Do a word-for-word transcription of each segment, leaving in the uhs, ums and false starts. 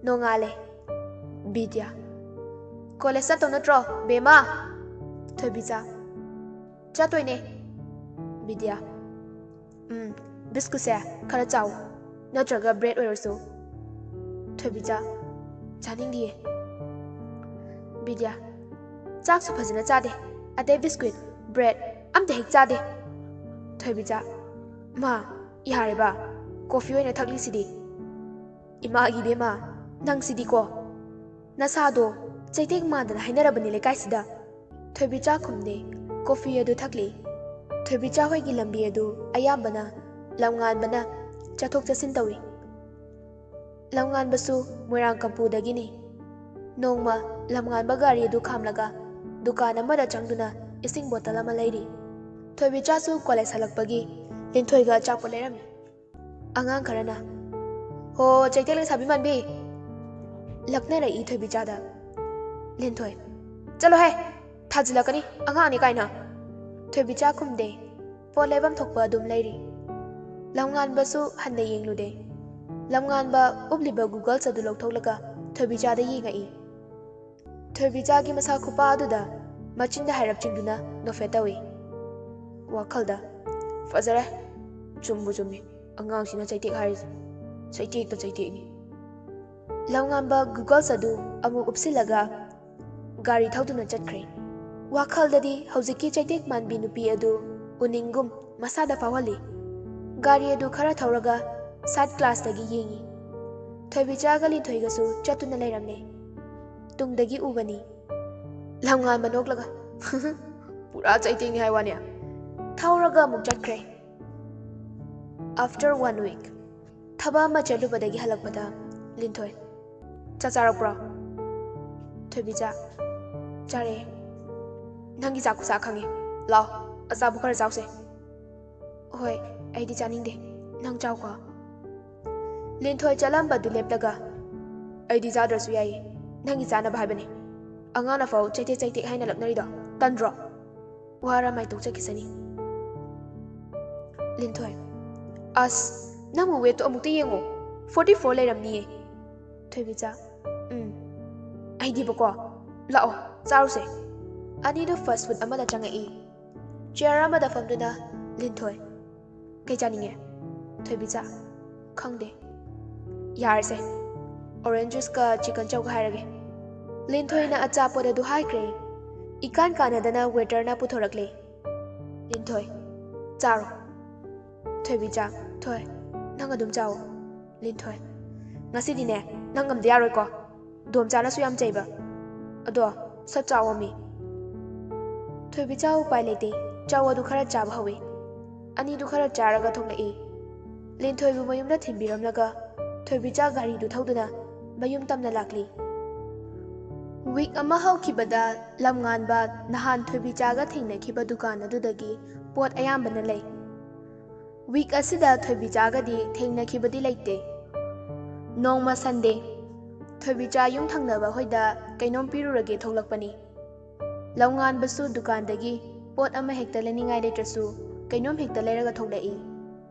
ꯅꯣꯡꯉꯥꯜꯂꯦ꯫ ꯕꯤꯗ꯭ꯌꯥ, "college ꯆꯠꯇꯧ ꯅꯠꯇ꯭ꯔꯣ, ꯕꯦꯝꯃ?" ꯊꯣꯏꯕꯤꯆꯥ, "ꯆꯠꯇꯣꯏꯅꯦ꯫" ꯕꯤꯗ꯭ꯌꯥ, "ꯎꯝ, ꯕꯤꯁꯀꯨꯠꯁꯦ ꯈꯔ ꯆꯥꯎ, ꯅꯠꯇ꯭ꯔꯒ ꯕ꯭ꯔꯦꯗ ꯑꯣꯏꯔꯁꯨ꯫" ꯊꯣꯏꯕꯤꯆꯥ, "ꯆꯥꯅꯤꯡꯗꯤꯌꯦ꯫" ꯕꯤꯗ꯭ꯌꯥ, "ꯆꯥꯛꯁꯨ ꯐꯖꯅ ꯆꯥꯗꯦ, ꯑꯗꯩ ꯕꯤꯁꯀꯨꯠ, ꯕ꯭ꯔꯦꯗ ꯑꯝꯇ ꯍꯦꯛ ꯆꯥꯗꯦ꯫" ꯊꯣꯏꯕꯤꯆꯥ, "ꯃꯥ, ꯌꯥꯔꯦꯕ, ꯀꯣꯐꯤ ꯑꯣꯏꯅ ꯊꯛꯂꯤꯁꯤꯗꯤ꯫" "ꯏꯃꯥꯒꯤ ꯏꯕꯦꯝꯃ, ꯅꯪꯁꯤꯗꯤꯀꯣ꯫ ꯅꯁꯥꯗꯣ ꯆꯩꯇꯦꯛ ꯃꯥꯟꯗꯅ ꯍꯥꯏꯅꯔꯕꯅꯤ ꯂꯩꯀꯥꯏꯁꯤꯗ꯫" ꯊꯣꯏꯕꯤꯆꯥ ꯈꯨꯝꯗꯦ꯫ ꯀꯣꯐꯤ ꯑꯗꯨ ꯊꯛꯂꯤ꯫ ꯊꯣꯏꯕꯤꯆꯥ ꯍꯣꯏꯒꯤ ꯂꯝꯕꯤ ꯑꯗꯨ ꯑꯌꯥꯝꯕꯅ ꯂꯝꯉꯥꯟꯕꯅ ꯆꯠꯊꯣꯛ ꯆꯠꯁꯤꯟ ꯇꯧꯏ꯫ ꯂꯝꯉꯥꯟꯕꯁꯨ ꯃꯣꯏꯔꯥꯡ ꯀꯝꯄꯨꯗꯒꯤꯅꯤ꯫ ꯅꯣꯡꯃ ꯂꯝꯉꯥꯟꯕ ꯒꯥꯔꯤ ꯑꯗꯨ ꯈꯥꯝꯂꯒ ꯗꯨꯀꯥꯟ ꯑꯃꯗ ꯆꯪꯗꯨꯅ ꯏꯁꯤꯡ ꯕꯣꯇꯜ ꯑꯃ ꯂꯩꯔꯤ꯫ ꯊꯣꯏꯕꯤꯆꯥꯁꯨ ꯀꯣꯂꯦꯖ ꯍꯜꯂꯛꯄꯒꯤ ꯂꯤꯟꯊꯣꯏꯒ ꯑꯆꯥꯄꯣꯠ ꯂꯩꯔꯝꯃꯤ꯫ ꯑꯉꯥꯡ ꯈꯔꯅ, "ꯍꯣ, ꯆꯩꯇꯦꯛ ꯂꯩꯁꯥꯕꯤ ꯃꯥꯟꯕꯤ, ꯂꯛꯅꯔꯛꯏ ꯊꯣꯏꯕꯤꯆꯥꯗ꯫" ꯂꯤꯟꯊꯣꯏ, "ꯆꯠꯂꯣꯍꯦ, ꯊꯥꯖꯤꯜꯂꯛꯀꯅꯤ ꯑꯉꯥꯡꯅꯤ ꯀꯥꯏꯅ꯫" ꯊꯣꯏꯕꯤꯆꯥ ꯈꯨꯝꯗꯦ꯫ ꯄꯣꯠ ꯂꯩꯐꯝ ꯊꯣꯛꯄ ꯑꯗꯨꯝ ꯂꯩꯔꯤ꯫ ꯂꯝꯉꯥꯟꯕꯁꯨ ꯍꯟꯅ ꯌꯦꯡꯂꯨꯗꯦ꯫ ꯂꯝꯉꯥꯟꯕ ꯎꯞꯂꯤꯕ ꯒꯨꯒꯜꯁ ꯑꯗꯨ ꯂꯧꯊꯣꯛꯂꯒ ꯊꯣꯏꯕꯤꯆꯥꯗ ꯌꯦꯡꯉꯛꯏ꯫ ꯊꯣꯏꯕꯤꯆꯥꯒꯤ ꯃꯁꯥ ꯈꯨꯄꯥ ꯑꯗꯨꯗ ꯃꯆꯤꯟꯗ ꯍꯥꯏꯔꯞ ꯆꯤꯡꯗꯨꯅ ꯅꯣꯛꯐꯦꯠ ꯇꯧꯏ꯫ ꯋꯥꯈꯜꯗ, "ꯐꯖꯔꯦ, ꯆꯨꯝꯕꯨ ꯆꯨꯝꯃꯤ, ꯑꯉꯥꯡꯁꯤꯅ ꯆꯩꯇꯦꯛ ꯍꯥꯏꯔꯤꯁꯦ, ꯆꯩꯇꯦꯛꯇ ꯆꯩꯇꯦꯛꯅꯤ꯫" ꯂꯝꯉꯥꯟꯕ ꯒꯨꯒꯜꯁ ꯑꯗꯨ ꯑꯃꯨꯛ ꯎꯞꯁꯤꯜꯂꯒ ꯒꯥꯔꯤ ꯊꯧꯗꯨꯅ ꯆꯠꯈ꯭ꯔꯦ꯫ ꯋꯥꯈꯜꯗꯗꯤ ꯍꯧꯖꯤꯛꯀꯤ ꯆꯩꯇꯦꯛ ꯃꯥꯟꯕꯤ ꯅꯨꯄꯤ ꯑꯗꯨ ꯎꯅꯤꯡꯒꯨꯝ ꯃꯁꯥꯗ ꯐꯥꯎꯍꯜꯂꯤ꯫ ꯒꯥꯔꯤ ꯑꯗꯨ ꯈꯔ ꯊꯧꯔꯒ ꯁꯥꯏꯠ ꯒ꯭ꯂꯥꯁꯇꯒꯤ ꯌꯦꯡꯉꯤ꯫ ꯊꯣꯏꯕꯤꯆꯥꯒ ꯂꯤꯟꯊꯣꯏꯒꯁꯨ ꯆꯠꯇꯨꯅ ꯂꯩꯔꯝꯂꯦ꯫ ꯇꯨꯡꯗꯒꯤ ꯎꯕꯅꯤ꯫ ꯂꯝꯉꯥꯟꯕ ꯅꯣꯛꯂꯒ, "ꯄꯨꯔꯥ ꯆꯩꯇꯦꯛꯅꯤ ꯍꯥꯏ ꯋꯥꯅꯦ꯫" ꯊꯧꯔꯒ ꯑꯃꯨꯛ ꯆꯠꯈ꯭ꯔꯦ꯫ After one week, ꯊꯕꯛ ꯑꯃ ꯆꯠꯂꯨꯕꯗꯒꯤ ꯍꯜꯂꯛꯄꯗ ꯂꯤꯟꯊꯣꯏ, "ꯆꯥꯛ ꯆꯥꯔꯛꯄ꯭ꯔꯣ?" ꯊꯣꯏꯕꯤꯆꯥ, "ꯆꯥꯔꯛꯑꯦ꯫ ꯅꯪꯒꯤ ꯆꯥꯛ ꯈꯨꯆꯥ ꯈꯪꯉꯦ꯫ ꯂꯥꯎ, ꯑꯆꯥꯄꯣꯠ ꯈꯔ ꯆꯥꯎꯁꯦ꯫" "ꯍꯣꯏ, ꯑꯩꯗꯤ ꯆꯥꯅꯤꯡꯗꯦ꯫ ꯅꯪ ꯆꯥꯎꯀꯣ꯫" ꯂꯤꯟꯊꯣꯏ ꯆꯠꯂꯝꯕꯗꯨ ꯂꯦꯞꯂꯒ, "ꯑꯩꯗꯤ ꯆꯥꯗ꯭ꯔꯁꯨ ꯌꯥꯏꯌꯦ꯫ ꯅꯪꯒꯤ ꯆꯥꯅꯕ ꯍꯥꯏꯕꯅꯦ꯫ ꯑꯉꯥꯡꯅ ꯐꯥꯎ ꯆꯩꯇꯦꯛ ꯆꯩꯇꯦꯛ ꯍꯥꯏꯅ ꯂꯛꯅꯔꯤꯗꯣ ꯇꯟꯗ꯭ꯔꯣ?" ꯋꯥꯔ ꯃꯥꯏ ꯇꯣꯛꯆꯈꯤꯁꯅꯤ꯫ ꯂꯤꯟꯊꯣꯏ, "ꯑꯁ, ꯅꯪꯕꯨ ꯋꯦꯠꯇꯣ ꯑꯃꯨꯛꯇ ꯌꯦꯡꯉꯣ꯫ Forty four ꯂꯩꯔꯝꯅꯤꯌꯦ꯫" ꯊꯣꯏꯕꯤꯆꯥ, "ꯎꯝ, ꯑꯩꯗꯤꯕꯀꯣ꯫ ꯂꯥꯛꯑꯣ, ꯆꯥꯔꯨꯁꯦ꯫" ꯑꯅꯤꯗꯨ ꯐꯥꯁ ꯐꯨꯗ ꯑꯃꯗ ꯆꯪꯉꯛꯏ꯫ ꯆꯤꯌꯔ ꯑꯃꯗ ꯐꯝꯗꯨꯅ ꯂꯤꯟꯊꯣꯏ, "ꯀꯩ ꯆꯥꯅꯤꯡꯉꯦ?" ꯊꯣꯏꯕꯤꯆꯥ, "ꯈꯪꯗꯦ꯫" "ꯌꯥꯔꯦꯁꯦ, ꯑꯣꯔꯦꯟꯖ ꯖꯨꯁꯀ ꯆꯤꯀꯟ ꯆꯧꯒ ꯍꯥꯏꯔꯒꯦ꯫" ꯂꯤꯟꯊꯣꯏꯅ ꯑꯆꯥꯄꯣꯠ ꯑꯗꯨ ꯍꯥꯏꯈ꯭ꯔꯦ꯫ ꯏꯀꯥꯟ ꯀꯥꯟꯅꯗꯅ ꯋꯦꯇꯔꯅ ꯄꯨꯊꯣꯔꯛꯂꯦ꯫ ꯂꯤꯟꯊꯣꯏ, "ꯆꯥꯔꯣ꯫" ꯊꯣꯏꯕꯤꯆꯥ, "ꯊꯣꯏ, ꯅꯪ ꯑꯗꯨꯝ ꯆꯥꯎ꯫" ꯂꯤꯟꯊꯣꯏ, "ꯉꯁꯤꯗꯤꯅꯦ, ꯅꯪ ꯉꯝꯗ ꯌꯥꯔꯣꯏꯀꯣ꯫ ꯗꯣꯝꯆꯥꯅꯁꯨ ꯌꯥꯝ ꯆꯩꯕ꯫ ꯑꯗꯣ ꯁꯠ ꯆꯥꯎꯑꯣꯃꯤ꯫" ꯊꯣꯏꯕꯤꯆꯥ ꯎꯄꯥꯏ ꯂꯩꯇꯦ, ꯆꯧ ꯑꯗꯨ ꯈꯔ ꯆꯥꯕ ꯍꯧꯏ꯫ ꯑꯅꯤꯗꯨ ꯈꯔ ꯆꯥꯔꯒ ꯊꯣꯛꯂꯛꯏ꯫ ꯂꯤꯟꯊꯣꯏꯕꯨ ꯃꯌꯨꯝꯗ ꯊꯤꯟꯕꯤꯔꯝꯂꯒ ꯊꯣꯏꯕꯤꯆꯥ ꯒꯥꯔꯤꯗꯨ ꯊꯧꯗꯨꯅ ꯃꯌꯨꯝ ꯇꯝꯅ ꯂꯥꯛꯂꯤ꯫ ꯋꯤꯛ ꯑꯃ ꯍꯧꯈꯤꯕꯗ ꯂꯝꯉꯥꯟꯕ ꯅꯍꯥꯟ ꯊꯣꯏꯕꯤꯆꯥꯒ ꯊꯦꯡꯅꯈꯤꯕ ꯗꯨꯀꯥꯟ ꯑꯗꯨꯗꯒꯤ ꯄꯣꯠ ꯑꯌꯥꯝꯕꯅ ꯂꯩ꯫ ꯋꯤꯛ ꯑꯁꯤꯗ ꯊꯣꯏꯕꯤꯆꯥꯒꯗꯤ ꯊꯦꯡꯅꯈꯤꯕꯗꯤ ꯂꯩꯇꯦ꯫ ꯅꯣꯡꯃ ꯁꯟꯗꯦ, ꯊꯣꯏꯕꯤꯆꯥ ꯌꯨꯝ ꯊꯪꯅꯕ ꯍꯣꯏꯗ ꯀꯩꯅꯣꯝ ꯄꯤꯔꯨꯔꯒꯦ ꯊꯣꯛꯂꯛꯄꯅꯤ꯫ ꯂꯝꯉꯥꯟꯕꯁꯨ ꯗꯨꯀꯥꯟꯗꯒꯤ ꯄꯣꯠ ꯑꯃ ꯍꯦꯛꯇ ꯂꯩꯅꯤꯡꯉꯥꯏ ꯂꯩꯇ꯭ꯔꯁꯨ ꯀꯩꯅꯣꯝ ꯍꯦꯛꯇ ꯂꯩꯔꯒ ꯊꯣꯛꯂꯛꯏ꯫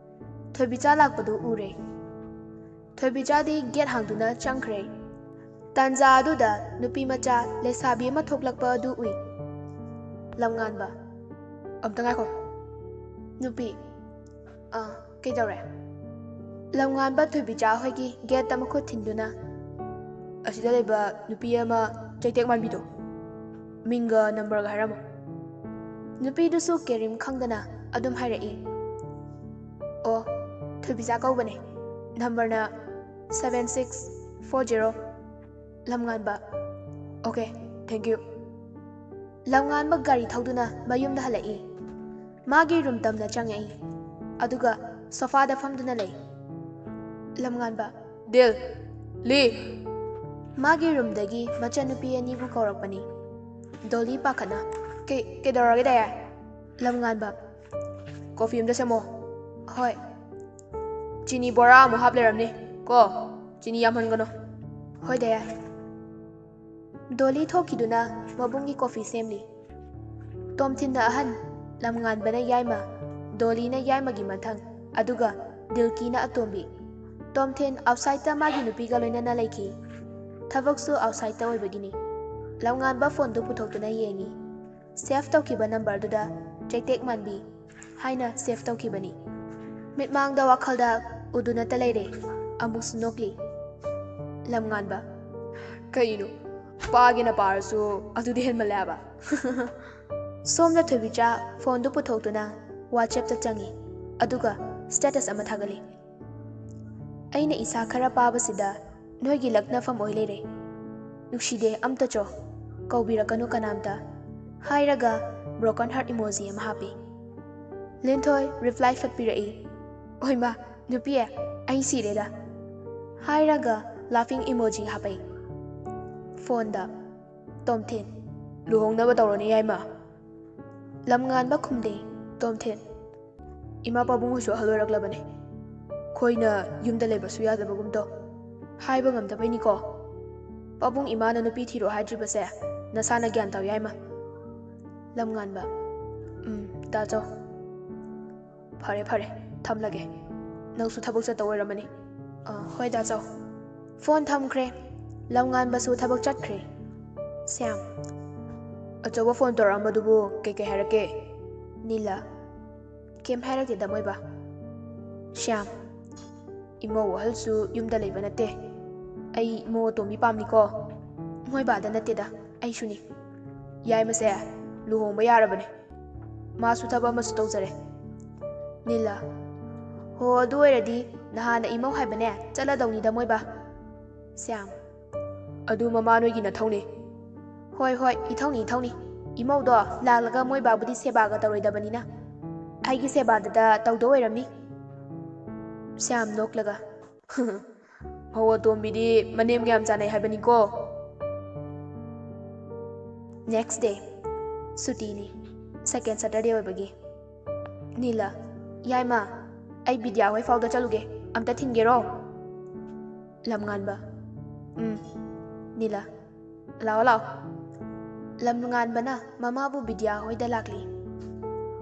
ꯊꯣꯏꯕꯤꯆꯥ ꯂꯥꯛꯄꯗꯨ ꯎꯔꯦ꯫ ꯊꯣꯏꯕꯤꯆꯥꯗꯤ ꯒꯦꯠ ꯍꯥꯡꯗꯨꯅ ꯆꯪꯈ꯭ꯔꯦ꯫ ꯇꯥꯟꯖꯥ ꯑꯗꯨꯗ ꯅꯨꯄꯤ ꯃꯆꯥ ꯂꯩꯁꯥꯕꯤ ꯑꯃ ꯊꯣꯛꯂꯛꯄ ꯑꯗꯨ ꯎꯏ꯫ ꯂꯝꯉꯥꯟꯕ, "ꯑꯝꯇ ꯉꯥꯏꯈꯣ꯫" ꯅꯨꯄꯤ, "ꯑꯥ, ꯀꯩꯗꯧꯔꯦ?" ꯂꯝꯉꯥꯟꯕ ꯊꯣꯏꯕꯤꯆꯥ ꯍꯣꯏꯒꯤ ꯒꯦꯠꯇ ꯃꯈꯨꯠ ꯊꯤꯟꯗꯨꯅ, "ꯑꯁꯤꯗ ꯂꯩꯕ ꯅꯨꯄꯤ ꯑꯃ ꯆꯩꯇꯦꯛ ꯃꯥꯟꯕꯤꯗꯣ, ꯃꯤꯡꯒ ꯅꯝꯕꯔꯒ ꯍꯥꯏꯔꯝꯃꯣ꯫" ꯅꯨꯄꯤꯗꯨꯁꯨ ꯀꯦꯔꯤꯝ ꯈꯪꯗꯅ ꯑꯗꯨꯝ ꯍꯥꯏꯔꯛꯏ, "ꯑꯣ, ꯊꯣꯏꯕꯤꯆꯥ ꯀꯧꯕꯅꯦ, ꯅꯝꯕꯔꯅ seven six four zero꯫" ꯂꯝꯉꯥꯟꯕ, "Okay, thank you꯫" ꯂꯝꯉꯥꯟꯕ ꯒꯥꯔꯤ ꯊꯧꯗꯨꯅ ꯃꯌꯨꯝꯗ ꯍꯜꯂꯛꯏ꯫ ꯃꯥꯒꯤ ꯔꯨꯝ ꯇꯝꯅ ꯆꯪꯉꯛꯏ, ꯑꯗꯨꯒ ꯁꯣꯐꯥꯗ ꯐꯝꯗꯨꯅ ꯂꯩ꯫ ꯂꯝꯉꯥꯟꯕ, "ꯗꯤꯜ, ꯂꯤ!" ꯃꯥꯒꯤ ꯔꯨꯝꯗꯒꯤ ꯃꯆꯟꯅꯨꯄꯤ ꯑꯅꯤꯕꯨ ꯀꯧꯔꯛꯄꯅꯤ꯫ ꯗꯣꯂꯤ ꯄꯥꯈꯠꯅ, "ꯀꯩ, ꯀꯩꯗꯧꯔꯒꯦ, ꯗꯥꯌꯥꯏ?" ꯂꯝꯉꯥꯟꯕ, "ꯀꯣꯐꯤ ꯑꯝꯇ ꯁꯦꯝꯃꯣ꯫" "ꯍꯣꯏ꯫" "ꯆꯤꯅꯤ ꯕꯣꯔꯥ ꯑꯃꯨꯛ ꯍꯥꯞ ꯂꯩꯔꯝꯅꯤ ꯀꯣ, ꯆꯤꯅꯤ ꯌꯥꯝꯍꯟꯒꯅꯨ꯫" "ꯍꯣꯏ, ꯗꯥꯌꯥꯏ꯫" ꯗꯣꯂꯤ ꯊꯣꯛꯈꯤꯗꯨꯅ ꯃꯕꯨꯡꯒꯤ ꯀꯣꯐꯤ ꯁꯦꯝꯂꯤ꯫ ꯇꯣꯝꯊꯤꯟꯅ ꯑꯍꯟ, ꯂꯝꯉꯥꯟꯕꯅ ꯌꯥꯏꯃ, ꯗꯣꯂꯤꯅ ꯌꯥꯏꯃꯒꯤ ꯃꯊꯪ, ꯑꯗꯨꯒ ꯗꯤꯜꯀꯤꯅ ꯑꯇꯣꯝꯕꯤ꯫ ꯇꯣꯝꯊꯤꯟ ꯑꯥꯎꯠꯁꯥꯏꯠꯇ ꯃꯥꯒꯤ ꯅꯨꯄꯤꯒ ꯂꯣꯏꯅꯅ ꯂꯩꯈꯤ꯫ ꯊꯕꯛꯁꯨ ꯑꯥꯎꯠꯁꯥꯏꯠꯇ ꯑꯣꯏꯕꯒꯤꯅꯤ꯫ ꯂꯝꯉꯥꯟꯕ ꯐꯣꯟꯗꯨ ꯄꯨꯊꯣꯛꯇꯨꯅ ꯌꯦꯡꯉꯤ꯫ ꯁꯦꯚ ꯇꯧꯈꯤꯕ ꯅꯝꯕꯔꯗꯨꯗ ꯆꯩꯇꯦꯛ ꯃꯥꯟꯕꯤ ꯍꯥꯏꯅ ꯁꯦꯚ ꯇꯧꯈꯤꯕꯅꯤ꯫ ꯃꯤꯠꯃꯥꯡꯗ ꯋꯥꯈꯜꯗ ꯎꯗꯨꯅꯇ ꯂꯩꯔꯦ꯫ ꯑꯃꯨꯛꯁꯨ ꯅꯣꯛꯂꯤ꯫ ꯂꯝꯉꯥꯟꯕ, ꯀꯩꯅꯣ, ꯄꯥꯒꯦꯅ ꯄꯥꯔꯁꯨ ꯑꯗꯨꯗꯤ ꯍꯦꯟꯃꯜꯂꯦ ꯍꯥꯏꯕ꯫ ꯁꯣꯝꯗ ꯊꯣꯏꯕꯤꯆꯥ ꯐꯣꯟꯗꯨ ꯄꯨꯊꯣꯛꯇꯨꯅ ꯋꯥꯆꯦꯞꯇ ꯆꯪꯉꯤ꯫ ꯑꯗꯨꯒ ꯁ꯭ꯇꯦꯇꯁ ꯑꯃ ꯊꯥꯒꯠꯂꯤ꯫ ꯑꯩꯅ ꯏꯁꯥ ꯈꯔ ꯄꯥꯕꯁꯤꯗ ꯅꯣꯏꯒꯤ ꯂꯛꯅꯐꯝ ꯑꯣꯏ ꯂꯩꯔꯦ꯫ ꯅꯨꯡꯁꯤꯗꯦ, ꯑꯝꯇ ꯆꯣ꯫ ꯀꯧꯕꯤꯔꯛꯀꯅꯨ ꯀꯅꯥꯝꯇ꯫ ꯍꯥꯏꯔꯒ ꯕ꯭ꯔꯣꯀꯟ ꯍꯥꯔꯠ ꯏꯃꯣꯖꯤ ꯑꯃ ꯍꯥꯞꯄꯤ꯫ ꯂꯤꯟꯊꯣꯏ ꯔꯤꯄ꯭ꯂꯥꯏ ꯐꯠ ꯄꯤꯔꯛꯏ꯫ ꯑꯣꯏꯃꯥ, ꯅꯨꯄꯤ, ꯑꯩ ꯁꯤꯔꯦꯗ꯫ ꯍꯥꯏꯔꯒ ꯂꯥꯐꯤꯡ ꯏꯃꯣꯖꯤ ꯍꯥꯞꯄꯛꯏ꯫ ꯐꯣꯟꯗ, ꯇꯣꯝꯊꯤꯟ, ꯂꯨꯍꯣꯡꯅꯕ ꯇꯧꯔꯣꯅꯦ ꯌꯥꯏꯃ꯫ ꯂꯝꯉꯥꯟꯕ ꯈꯨꯝꯗꯦ꯫ ꯇꯣꯝꯊꯤꯟ, ꯏꯃꯥ ꯄꯥꯕꯨꯡ ꯍꯣꯏꯁꯨ ꯑꯍꯜ ꯑꯣꯏꯔꯛꯂꯕꯅꯦ꯫ ꯑꯩꯈꯣꯏꯅ ꯌꯨꯝꯗ ꯂꯩꯕꯁꯨ ꯌꯥꯗꯕꯒꯨꯝ ꯇꯧ꯫ ꯍꯥꯏꯕ ꯉꯝꯗꯕꯩꯅꯤꯀꯣ꯫ ꯄꯥꯕꯨꯡ ꯏꯃꯥꯅ ꯅꯨꯄꯤ ꯊꯤꯔꯣ ꯍꯥꯏꯗ꯭ꯔꯤꯕꯁꯦ ꯅꯁꯥꯅ ꯒ꯭ꯌꯥꯟ ꯇꯥꯎ ꯌꯥꯏꯃ꯫ ꯂꯝꯉꯥꯟꯕ, ꯎꯝ, ꯇꯥꯆꯧ꯫ ꯐꯔꯦ, ꯐꯔꯦ, ꯊꯝꯂꯒꯦ꯫ ꯅꯪꯁꯨ ꯊꯕꯛ ꯆꯠꯇꯧ ꯑꯣꯏꯔꯝꯃꯅꯤ꯫ ꯑ, ꯍꯣꯏ, ꯗꯥꯆꯧ꯫ ꯐꯣꯟ ꯊꯝꯈ꯭ꯔꯦ꯫ ꯂꯝꯉꯥꯟꯕꯁꯨ ꯊꯕꯛ ꯆꯠꯈ꯭ꯔꯦ꯫ ꯁ꯭ꯌꯥꯝ, ꯑꯆꯧꯕ ꯐꯣꯟ ꯇꯧꯔꯛꯑꯝꯕꯗꯨꯕꯨ ꯀꯩꯀꯩ ꯍꯥꯏꯔꯛꯀꯦ? ꯅꯤꯂꯥ, ꯀꯩꯝ ꯍꯥꯏꯔꯛꯇꯦꯗ ꯃꯣꯏꯕꯥ꯫ ꯁ꯭ꯌꯥꯝ, ꯏꯃꯧ ꯑꯍꯜꯁꯨ ꯌꯨꯝꯗ ꯂꯩꯕ ꯅꯠꯇꯦ꯫ ꯑꯩ ꯏꯃꯧ ꯑꯇꯣꯝꯕꯤ ꯄꯥꯝꯃꯤꯀꯣ꯫ ꯃꯣꯏ ꯕꯥꯗ ꯅꯠꯇꯦꯗ, ꯑꯩꯁꯨꯅꯤ꯫ ꯌꯥꯏꯃꯁꯦ ꯂꯨꯍꯣꯡꯕ ꯌꯥꯔꯕꯅꯦ꯫ ꯃꯥꯁꯨ ꯊꯕꯛ ꯑꯃꯁꯨ ꯇꯧꯖꯔꯦ꯫ ꯅꯤꯂꯥ, ꯍꯣ, ꯑꯗꯨ ꯑꯣꯏꯔꯗꯤ ꯅꯍꯥꯟꯅ ꯏꯃꯧ ꯍꯥꯏꯕꯅꯦ ꯆꯠꯂꯗꯧꯅꯤꯗ ꯃꯣꯏꯕꯥ꯫ ꯁ꯭ꯌꯥꯝ, ꯑꯗꯨ ꯃꯃꯥ ꯅꯣꯏꯒꯤ ꯅꯊꯧꯅꯤ꯫ ꯍꯣꯏ, ꯍꯣꯏ, ꯏꯊꯧꯅꯤ, ꯏꯊꯧꯅꯤ꯫ ꯏꯃꯧꯗꯣ ꯂꯥꯛꯂꯒ ꯃꯣꯏ ꯕꯥꯕꯨꯗꯤ ꯁꯦꯕꯥꯒ ꯇꯧꯔꯣꯏꯗꯕꯅꯤꯅ꯫ ꯑꯩꯒꯤ ꯁꯦꯕꯥꯗꯨꯗ ꯇꯧꯗꯧ ꯑꯣꯏꯔꯝꯅꯤ꯫ ꯁ꯭ꯌꯥꯝ ꯅꯣꯛꯂꯒ, ꯃꯧ ꯑꯇꯣꯝꯕꯤꯗꯤ ꯃꯅꯦꯝꯒ ꯌꯥꯝ ꯆꯥꯟꯅꯩ ꯍꯥꯏꯕꯅꯤꯀꯣ꯫ Next day, ꯁꯨꯇꯤꯅꯤ, second Saturday ꯑꯣꯏꯕꯒꯤ꯫ ꯅꯤꯂꯥ, ꯌꯥꯏꯃ, ꯑꯩ ꯕꯤꯗ꯭ꯌꯥ ꯍꯣꯏ ꯐꯥꯎꯗ ꯆꯠꯂꯨꯒꯦ, ꯑꯝꯇ ꯊꯤꯟꯒꯦꯔꯣ? ꯂꯝꯉꯥꯟꯕ, ꯎꯝ꯫ ꯅꯤꯂꯥ, ꯂꯥꯛꯑꯣ, ꯂꯥꯛꯑꯣ꯫ ꯂꯝꯉꯥꯟꯕꯅ ꯃꯃꯥꯕꯨ ꯕꯤꯗ꯭ꯌꯥ ꯍꯣꯏꯗ ꯂꯥꯛꯂꯤ꯫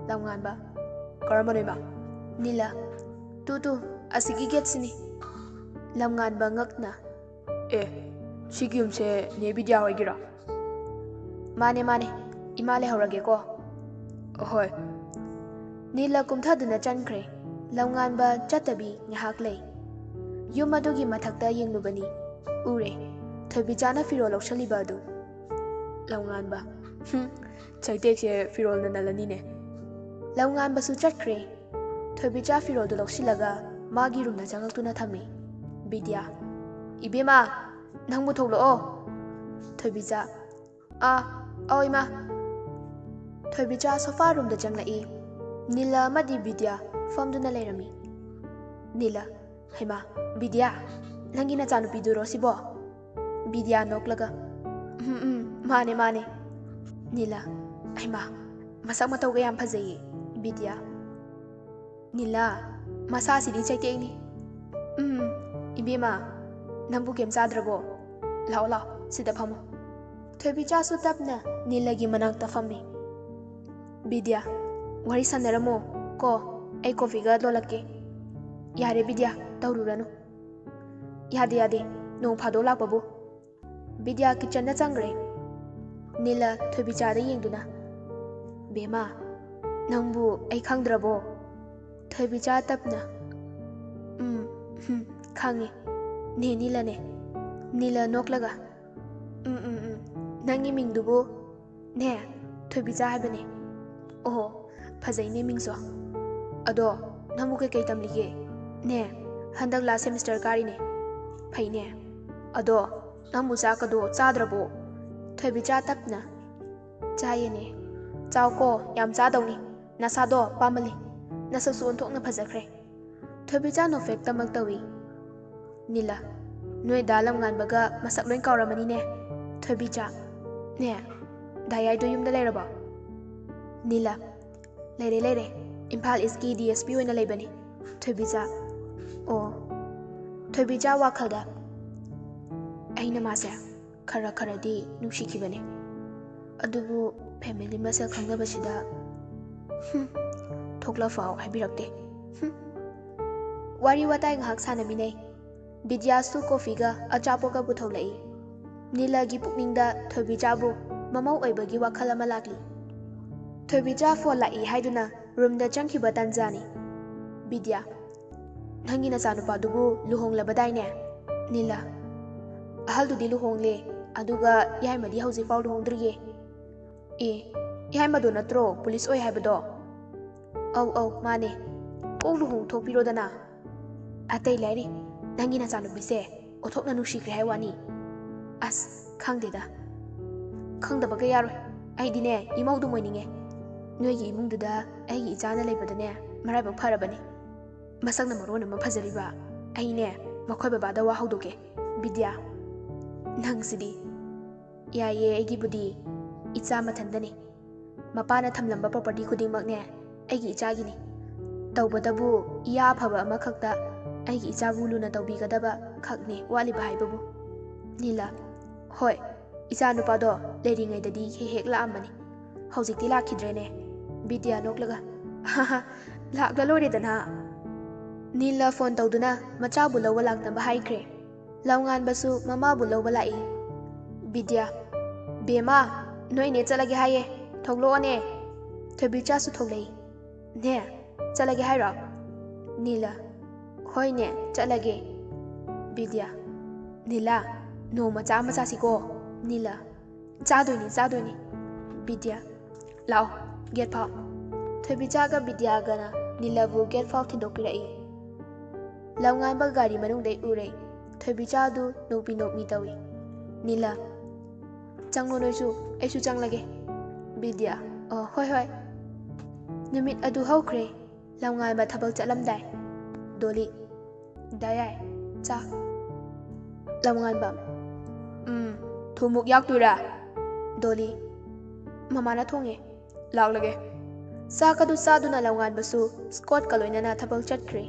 ꯂꯝꯉꯥꯟꯕ, ꯀꯔꯝꯕꯅꯣ ꯏꯃꯥ? ꯅꯤꯂꯥ, ꯇꯨ, ꯇꯨ, ꯑꯁꯤꯒꯤ ꯒꯦꯠꯁꯤꯅꯤ꯫ ꯂꯝꯉꯥꯟꯕ ꯉꯛꯅ, "ꯑꯦ, ꯁꯤꯒꯤ ꯌꯨꯝꯁꯦ ꯅꯦ ꯕꯤꯗ꯭ꯌꯥ ꯍꯣꯏꯒꯤꯔꯣ?" "ꯃꯥꯅꯦ, ꯃꯥꯅꯦ꯫ ꯏꯃꯥ ꯂꯩꯍꯧꯔꯒꯦꯀꯣ?" "ꯑꯍꯣꯏ꯫" ꯅꯤꯂ ꯀꯨꯝꯊꯗꯨꯅ ꯆꯪꯈ꯭ꯔꯦ꯫ ꯂꯝꯉꯥꯟꯕ ꯆꯠꯇꯕꯤ ꯉꯥꯏꯍꯥꯛ ꯂꯩ꯫ ꯌꯨꯝ ꯑꯗꯨꯒꯤ ꯃꯊꯛꯇ ꯌꯦꯡꯂꯨꯕꯅꯤ꯫ ꯎꯔꯦ, ꯊꯣꯏꯕꯤꯆꯥꯅ ꯐꯤꯔꯣꯜ ꯂꯧꯁꯜꯂꯤꯕ ꯑꯗꯨ꯫ ꯂꯝꯉꯥꯟꯕ, "ꯍꯨꯝ, ꯆꯩꯇꯦꯛꯁꯦ ꯐꯤꯔꯣꯜꯅ ꯅꯜꯂꯅꯤꯅꯦ꯫" ꯂꯝꯉꯥꯟꯕꯁꯨ ꯆꯠꯈ꯭ꯔꯦ꯫ ꯊꯣꯏꯕꯤꯆꯥ ꯐꯤꯔꯣꯜꯗꯨ ꯂꯧꯁꯤꯜꯂꯒ ꯃꯥꯒꯤ ꯔꯨꯝꯗ ꯆꯪꯉꯛꯇꯨꯅ ꯊꯝꯃꯤ꯫ ꯕꯤꯗ꯭ꯌꯥ, "ꯏꯕꯦꯝꯃ, ꯅꯪꯕꯨ ꯊꯣꯛꯂꯛꯑꯣ꯫" ꯊꯣꯏꯕꯤꯆꯥ, "ꯑꯥ, ꯑꯧ ꯏꯃꯥ꯫" ꯊꯣꯏꯕꯤꯆꯥ ꯁꯣꯐꯥ ꯔꯨꯝꯗ ꯆꯪꯂꯛꯏ꯫ ꯅꯤꯂ ꯑꯃꯗꯤ ꯕꯤꯗ꯭ꯌꯥ ꯐꯝꯗꯨꯅ ꯂꯩꯔꯝꯃꯤ꯫ ꯅꯤꯂ, "ꯍꯩꯃꯥ, ꯕꯤꯗ꯭ꯌꯥ, ꯅꯪꯒꯤ ꯅꯆꯥꯅꯨꯄꯤꯗꯨꯔꯣ ꯁꯤꯕꯣ?" ꯕꯤꯗ꯭ꯌꯥ ꯅꯣꯛꯂꯒ, "ꯎꯝ, ꯎꯝ, ꯃꯥꯅꯦ, ꯃꯥꯅꯦ꯫" ꯅꯤꯂ, "ꯍꯩꯃꯥ, ꯃꯁꯛ ꯃꯇꯧꯒ ꯌꯥꯝ ꯐꯖꯩꯌꯦ, ꯕꯤꯗ꯭ꯌꯥ꯫" ꯅꯤꯂ, "ꯃꯁꯥꯁꯤꯗꯤ ꯆꯩꯇꯦꯛꯅꯤ꯫" "ꯎꯝ, ꯏꯕꯦꯝꯃ, ꯅꯪꯕꯨ ꯀꯩꯝ ꯆꯥꯗ꯭ꯔꯕꯣ? ꯂꯥꯛꯑꯣ, ꯂꯥꯛꯑꯣ, ꯁꯤꯗ ꯐꯝꯃꯣ꯫" ꯊꯣꯏꯕꯤꯆꯥꯁꯨ ꯇꯞꯅ ꯅꯤꯂꯒꯤ ꯃꯅꯥꯛꯇ ꯐꯝꯃꯤ꯫ "ꯕꯤꯗ꯭ꯌꯥ, ꯋꯥꯔꯤ ꯁꯥꯟꯅꯔꯝꯃꯣ ꯀꯣ, ꯑꯩ ꯀꯣꯐꯤꯒ ꯂꯣꯜꯂꯛꯀꯦ꯫" "ꯌꯥꯔꯦ ꯕꯤꯗ꯭ꯌꯥ, ꯇꯧꯔꯨꯔꯅꯨ꯫" "ꯌꯥꯗꯦ, ꯌꯥꯗꯦ, ꯅꯣꯡ ꯐꯥꯗꯣꯛ ꯂꯥꯛꯄꯕꯨ꯫" ꯕꯤꯗ꯭ꯌꯥ ꯀꯤꯆꯟꯗ ꯆꯪꯈ꯭ꯔꯦ꯫ ꯅꯤꯂ ꯊꯣꯏꯕꯤꯆꯥꯗ ꯌꯦꯡꯗꯨꯅ, "ꯕꯦꯝꯃ, ꯅꯪꯕꯨ ꯑꯩ ꯈꯪꯗ꯭ꯔꯕꯣ?" ꯊꯣꯏꯕꯤꯆꯥ ꯇꯞꯅ, "ꯎꯝ, ꯍꯨꯝ, ꯈꯪꯉꯦ꯫ ꯅꯦ ꯅꯤꯂꯅꯦ꯫" ꯅꯤꯂ ꯅꯣꯛꯂꯒ, "ꯎꯝ, ꯎꯝ, ꯎꯝ, ꯅꯪꯒꯤ ꯃꯤꯡꯗꯨꯕꯨ?" "ꯅꯦ, ꯊꯣꯏꯕꯤꯆꯥ ꯍꯥꯏꯕꯅꯦ꯫" "ꯑꯣꯍꯣ, ꯐꯖꯩꯅꯦ ꯃꯤꯡꯁꯨ꯫ ꯑꯗꯣ ꯅꯪꯕꯨ ꯀꯩꯀꯩ ꯇꯝꯂꯤꯒꯦ?" "ꯅꯦ, ꯍꯟꯗꯛ ꯂꯥꯁ ꯁꯦꯃꯤꯁꯇꯔ ꯀꯥꯔꯤꯅꯦ꯫" "ꯐꯩꯅꯦ꯫ ꯑꯗꯣ ꯅꯪꯕꯨ ꯆꯥꯛꯀꯗꯣ ꯆꯥꯗ꯭ꯔꯕꯣ?" ꯊꯣꯏꯕꯤꯆꯥ ꯇꯞꯅ, "ꯆꯥꯏꯌꯦꯅꯦ꯫ ꯆꯥꯎꯀꯣ, ꯌꯥꯝ ꯆꯥꯗꯧꯅꯤ꯫ ꯅꯁꯥꯗꯣ ꯄꯥꯝꯃꯜꯂꯤ꯫ ꯅꯁꯛꯁꯨ ꯑꯣꯟꯊꯣꯛꯅ ꯐꯖꯈ꯭ꯔꯦ꯫" ꯊꯣꯏꯕꯤꯆꯥ ꯅꯣꯐꯦꯠ ꯇꯃꯛ ꯇꯧꯏ꯫ ꯅꯤꯂ, "ꯅꯣꯏ ꯗꯥ ꯂꯝꯉꯥꯟꯕꯒ ꯃꯁꯛ ꯂꯣꯏ ꯀꯥꯎꯔꯝꯃꯅꯤꯅꯦ, ꯊꯣꯏꯕꯤꯆꯥ꯫ ꯅꯦ, ꯗꯥ ꯌꯥꯏꯗꯣ ꯌꯨꯝꯗ ꯂꯩꯔꯕꯣ?" ꯅꯤꯂ, "ꯂꯩꯔꯦ, ꯂꯩꯔꯦ꯫ ꯏꯝꯐꯥꯜ ꯏꯁꯀꯤ ꯗꯤ ꯑꯦꯁ ꯄꯤ ꯑꯣꯏꯅ ꯂꯩꯕꯅꯤ꯫" ꯊꯣꯏꯕꯤꯆꯥ, "ꯑꯣ꯫" ꯊꯣꯏꯕꯤꯆꯥ ꯋꯥꯈꯜꯗ, "ꯑꯩꯅ ꯃꯥꯁꯦ ꯈꯔ ꯈꯔꯗꯤ ꯅꯨꯡꯁꯤꯈꯤꯕꯅꯤ꯫ ꯑꯗꯨꯕꯨ ꯐꯦꯃꯤꯂꯤ ꯃꯁꯦꯜ ꯈꯪꯅꯕꯁꯤꯗ, ꯍꯨꯝ, ꯊꯣꯛꯂꯛꯐꯥꯎ ꯍꯥꯏꯕꯤꯔꯛꯇꯦ꯫ ꯍꯨꯝ꯫" ꯋꯥꯔꯤ ꯋꯥꯇꯥꯏ ꯉꯥꯏꯍꯥꯛ ꯁꯥꯟꯅꯃꯤꯟꯅꯩ꯫ ꯕꯤꯗ꯭ꯌꯥꯁꯨ ꯀꯣꯐꯤꯒ ꯑꯆꯥꯄꯣꯠꯀ ꯄꯨꯊꯣꯛꯂꯛꯏ꯫ ꯅꯤꯂꯒꯤ ꯄꯨꯛꯅꯤꯡꯗ ꯊꯣꯏꯕꯤꯆꯥꯕꯨ ꯃꯃꯧ ꯑꯣꯏꯕꯒꯤ ꯋꯥꯈꯜ ꯑꯃ ꯂꯥꯛꯂꯤ꯫ ꯊꯣꯏꯕꯤꯆꯥ ꯐꯣꯟ ꯂꯥꯛꯏ ꯍꯥꯏꯗꯨꯅ ꯔꯨꯝꯗ ꯆꯪꯈꯤꯕ ꯇꯥꯟꯖꯥꯅꯤ꯫ ꯕꯤꯗ꯭ꯌꯥ, "ꯅꯪꯒꯤ ꯅꯆꯥꯅꯨꯄꯥꯗꯨꯕꯨ ꯂꯨꯍꯣꯡꯂꯕꯗꯥꯏꯅꯦ?" ꯅꯤꯂ, "ꯑꯍꯜꯗꯨꯗꯤ ꯂꯨꯍꯣꯡꯂꯦ, ꯑꯗꯨꯒ ꯌꯥꯏꯃꯗꯤ ꯍꯧꯖꯤꯛꯐꯥꯎ ꯂꯨꯍꯣꯡꯗ꯭ꯔꯤꯌꯦ꯫" "ꯑꯦ, ꯌꯥꯏꯃꯗꯣ ꯅꯠꯇ꯭ꯔꯣ ꯄꯨꯂꯤꯁ ꯑꯣꯏ ꯍꯥꯏꯕꯗꯣ?" "ꯑꯧ ꯑꯧ, ꯃꯥꯅꯦ꯫ ꯀꯣꯛ ꯂꯨꯍꯣꯡꯊꯣꯛꯄꯤꯔꯣꯗꯅ꯫ ꯑꯇꯩ ꯂꯥꯏꯔꯤ, ꯅꯪꯒꯤ ꯅꯆꯥꯅꯨꯄꯤꯁꯦ ꯑꯣꯟꯊꯣꯛꯅ ꯅꯨꯡꯁꯤꯈ꯭ꯔꯦ ꯍꯥꯏ ꯋꯥꯅꯤ꯫" "ꯑꯁ, ꯈꯪꯗꯦꯗ꯫ ꯈꯪꯗꯕꯒ ꯌꯥꯔꯣꯏ꯫ ꯑꯩꯗꯤꯅꯦ, ꯏꯃꯧꯗꯨꯝ ꯑꯣꯏꯅꯤꯡꯉꯦ꯫ ꯅꯣꯏꯒꯤ ꯏꯃꯨꯡꯗꯨꯗ ꯑꯩꯒꯤ ꯏꯆꯥꯅ ꯂꯩꯕꯗꯅꯦ, ꯃꯔꯥꯏꯕꯛ ꯐꯔꯕꯅꯤ꯫ ꯃꯁꯛꯅ ꯃꯔꯣꯟ ꯑꯃ ꯐꯖꯔꯤꯕ꯫ ꯑꯩꯅꯦ, ꯃꯈꯣꯏ ꯕꯕꯥꯗ ꯋꯥ ꯍꯧꯗꯣꯛꯀꯦ꯫" "ꯕꯤꯗ꯭ꯌꯥ, ꯅꯪꯁꯤꯗꯤ꯫" "ꯌꯥꯏꯌꯦ, ꯑꯩꯒꯤꯕꯨꯗꯤ ꯏꯆꯥ ꯃꯊꯟꯗꯅꯤ꯫ ꯃꯄꯥꯅ ꯊꯝꯂꯝꯕ ꯄ꯭ꯔꯣꯄꯔꯇꯤ ꯈꯨꯗꯤꯡꯃꯛꯅꯦ, ꯑꯩꯒꯤ ꯏꯆꯥꯒꯤꯅꯤ꯫ ꯇꯧꯕꯇꯕꯨ ꯏꯌꯥ ꯑꯐꯕ ꯑꯃꯈꯛꯇ ꯑꯩꯒꯤ ꯏꯆꯥꯕꯨ ꯂꯨꯅ ꯇꯧꯕꯤꯒꯗꯕ ꯈꯛꯅꯤ ꯋꯥꯠꯂꯤꯕ ꯍꯥꯏꯕꯕꯨ꯫" ꯅꯤꯂ, "ꯍꯣꯏ, ꯏꯆꯥ ꯅꯨꯄꯥꯗꯣ ꯂꯩꯔꯤꯉꯩꯗꯗꯤ ꯍꯦꯛ ꯍꯦꯛ ꯂꯥꯛꯑꯝꯕꯅꯤ꯫ ꯍꯧꯖꯤꯛꯇꯤ ꯂꯥꯛꯈꯤꯗ꯭ꯔꯦꯅꯦ꯫" ꯕꯤꯗ꯭ꯌꯥ ꯅꯣꯛꯂꯒ, "ꯂꯥꯛꯂ ꯂꯣꯏꯔꯦꯗꯅ꯫" ꯅꯤꯂ ꯐꯣꯟ ꯇꯧꯗꯨꯅ ꯃꯆꯥꯕꯨ ꯂꯧꯕ ꯂꯥꯛꯅꯕ ꯍꯥꯏꯈ꯭ꯔꯦ꯫ ꯂꯝꯉꯥꯟꯕꯁꯨ ꯃꯃꯥꯕꯨ ꯂꯧꯕ ꯂꯥꯛꯏ꯫ ꯕꯤꯗ꯭ꯌꯥ, "ꯕꯦꯝꯃ, ꯅꯣꯏꯅꯦ ꯆꯠꯂꯒꯦ ꯍꯥꯏꯌꯦ, ꯊꯣꯛꯂꯛꯑꯣꯅꯦ꯫" ꯊꯣꯏꯕꯤꯆꯥꯁꯨ ꯊꯣꯛꯂꯛꯏ꯫ "ꯅꯦ, ꯆꯠꯂꯒꯦ ꯍꯥꯏꯔꯣ?" ꯅꯤꯂ, "ꯍꯣꯏꯅꯦ, ꯆꯠꯂꯒꯦ꯫" ꯕꯤꯗ꯭ꯌꯥ, "ꯅꯤꯂ, ꯅꯣꯡꯃ ꯆꯥ ꯑꯃ ꯆꯥꯁꯤꯀꯣ꯫" ꯅꯤꯂ, "ꯆꯥꯗꯣꯏꯅꯤ, ꯆꯥꯗꯣꯏꯅꯤ꯫" ꯕꯤꯗ꯭ꯌꯥ, "ꯂꯥꯛꯑꯣ, ꯒꯦꯠ ꯐꯥꯎ꯫" ꯊꯣꯏꯕꯤꯆꯥꯒ ꯕꯤꯗ꯭ꯌꯥꯒꯅ ꯅꯤꯂꯕꯨ ꯒꯦꯠ ꯐꯥꯎ ꯊꯤꯟꯗꯣꯛꯄꯤꯔꯛꯏ꯫ ꯂꯝꯉꯥꯟꯕ ꯒꯥꯔꯤ ꯃꯅꯨꯡꯗꯩ ꯎꯔꯦ꯫ ꯊꯣꯏꯕꯤꯆꯥꯗꯨ ꯅꯣꯛꯄꯤ ꯅꯣꯛꯃꯤ ꯇꯧꯏ꯫ ꯅꯤꯂ, "ꯆꯪꯉꯣ ꯅꯣꯏꯁꯨ, ꯑꯩꯁꯨ ꯆꯪꯂꯒꯦ꯫" ꯕꯤꯗ꯭ꯌꯥ, "ꯑꯣ, ꯍꯣꯏ, ꯍꯣꯏ꯫" ꯅꯨꯃꯤꯠ ꯑꯗꯨ ꯍꯧꯈ꯭ꯔꯦ꯫ ꯂꯝꯉꯥꯟꯕ ꯊꯕꯛ ꯆꯠꯂꯝꯗꯥꯏ꯫ ꯗꯣꯂꯤ, "ꯗꯥ ꯌꯥꯏ, ꯆꯥ꯫" ꯂꯝꯉꯥꯟꯕ, "ꯎꯝ, ꯊꯨꯝꯃꯨꯛ ꯌꯥꯛꯇꯣꯏꯔꯥ?" ꯗꯣꯂꯤ, "ꯃꯃꯥꯅ ꯊꯣꯡꯉꯦ, ꯂꯥꯛꯂꯒꯦ꯫" ꯆꯥꯛ ꯑꯗꯨ ꯆꯥꯗꯨꯅ ꯂꯝꯉꯥꯟꯕꯁꯨ ꯁ꯭ꯀꯣꯠꯀ ꯂꯣꯏꯅꯅ ꯊꯕꯛ ꯆꯠꯈ꯭ꯔꯦ꯫